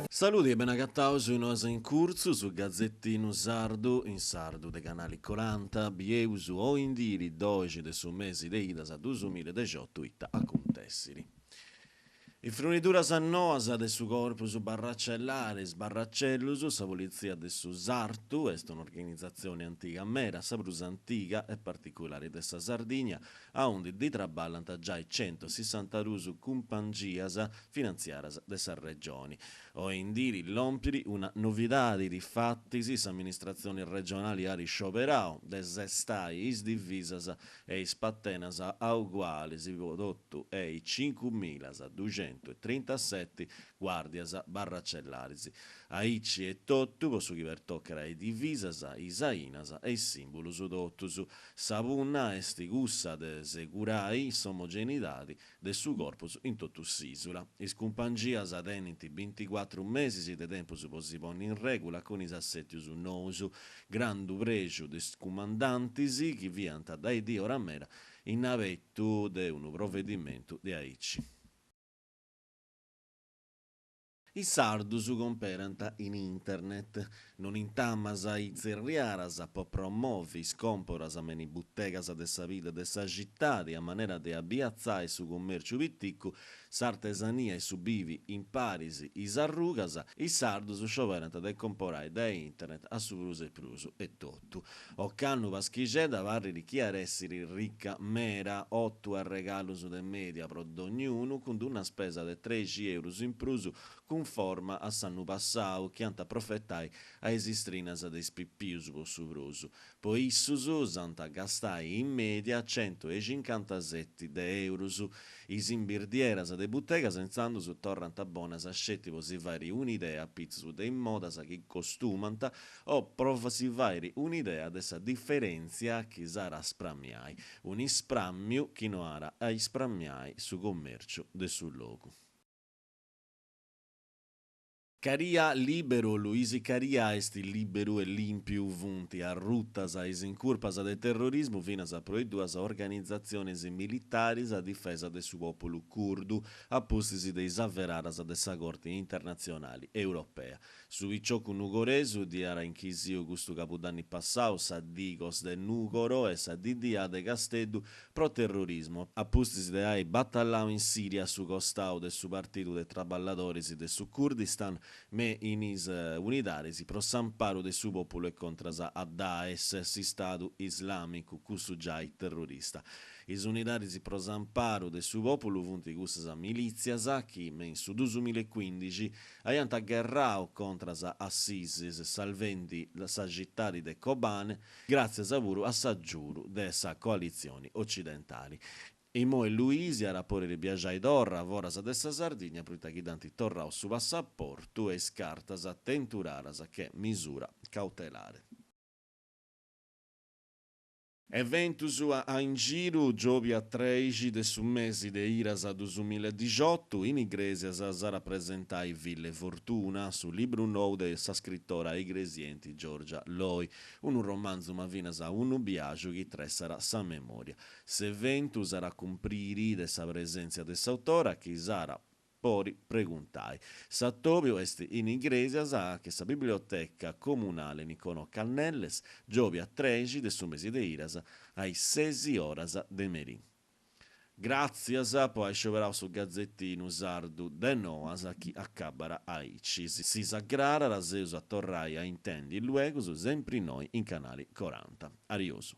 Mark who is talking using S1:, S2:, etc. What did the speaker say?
S1: Saludi e benagataus in Noas in Curtzu, su gazetinu sardu in sardu de Canali Coranta. Bieus oindiri doxi de su mesi de Idas duasmilla e dexiotu ita acuntessiri. Is fruniduras noas de su Corpus Barracellaris, is Barracellus, sa Politzia de su Sartu, est un'organizatzioni antiga meda, sa prus antiga e particulari de sa Sardigna, aundi ddi traballant giai centosissantaduus cumpangias finantziadas de sa Regioni. Oindiri lompit una novidadi, difatis s'amministratzioni regionali at scioberau de sestai is divisas e is patenas augualis po totu e is cincumiladuxentuetrintaseti guàrdias barracellaris. Aici etotu po su chi pertocat is divisas, is ainas e is sìmbulus totus. Sa punna est cussa de segurai s'omogeneidadi de su corpus in totu s'ìsula. Is cumpangias tenint binticuatru mesis de tempus po si ponni in règula cun is assètius nous. Grandu prexu de is cumandantis chi fiant dae diora meda in abetu de unu provedimentu de aici. Is sardus comperant in internet. Non intamas is tzerriadas po promovi is còmporas me in is butegas de sa bidda de sa citadi a manera de abiatzai su cummèrciu piticu, s'artesania e su bivi in paris is arrugas, is sardus scioberant de comporai dae internet a su prus e prus etotu. Ocannu Paschixedda parrit chi at èssiri rica meda, otu arregalus de mèdia pro dognunu cun una spesa de trexi eurus in prus cunforma a s'annu passau chi ant a profetai a is istrinas de is pipius po su prus. Po issus s'ant a gastai in mèdia centuecincantaseti de eurus. Is imbirdieras de butegas intzandus torrant bonas sceti po si fàiri un'idea a pitzus de is modas chi costumant o pro si fàiri un'idea de sa diferèntzia chi s'at a spramiai, un'ispràmiu chi no at a ispramiai su cummèrciu de su logu. Caria lìberu, Luisi Caria est lìberu e lìmpiu, funt arrutas is incurpas de terrorismu finas pro is duas organizatziones militares a difesa de su pòpulu curdu, a pustis de is averadas de sa Corte internatzionale europea. Su piciocu nugoresu dd'iat inchisiu custu cabudanni passau sa Digos de Nùgoro e sa DDA de Casteddu pro terrorismu, a pustis de ai batallau in Sìria a su costau de su Partidu de Traballadores de su Kurdistan me in is unidades pro s'amparu de su pòpulu e contras a Daesh, s'Istadu Islàmicu, cussu giai terrorista. Is unidades pro s'amparu de su pòpulu funt cussas milìtzias chi, me in su dusumilaecuìndixi, Aiant gherrau contras a s'Isis salvendi sa citadi de Kobane gràtzias puru a s'agiudu de sa coalitzioni ocidentali. Imoi Luisi at a pòdiri biaxai torra foras de sa Sardigna proita chi dd'ant torrau su passaportu e is cartas tenturadas che misura cautelare. Eventus a in giru, giòbia trexi de su mesi de Iras dusumiladixotu, in Igrèsias s'at a presentai Villa e Fortuna, su libru nou de sa scritora igresienti Giorgia Loi, unu romanzu ma finas unu biàgiu chi tressat sa memòria. S'eventu s'at a cumpriri de sa presèntzia de s'autora chi s'at podi preguntai. S'atòbiu est in Igrèsias a che sa Biblioteca Comunale Nicolò Cannelles, giòbia trexi de su mesi de Iras, a is sesi oras de merì. Gràtzias po ai scioberau su gazetinu sardu de Noas chi acabat aici. Si s'agradat seus a torrai a intendi luegus sempri innoi in Canali Coranta. Ariosu.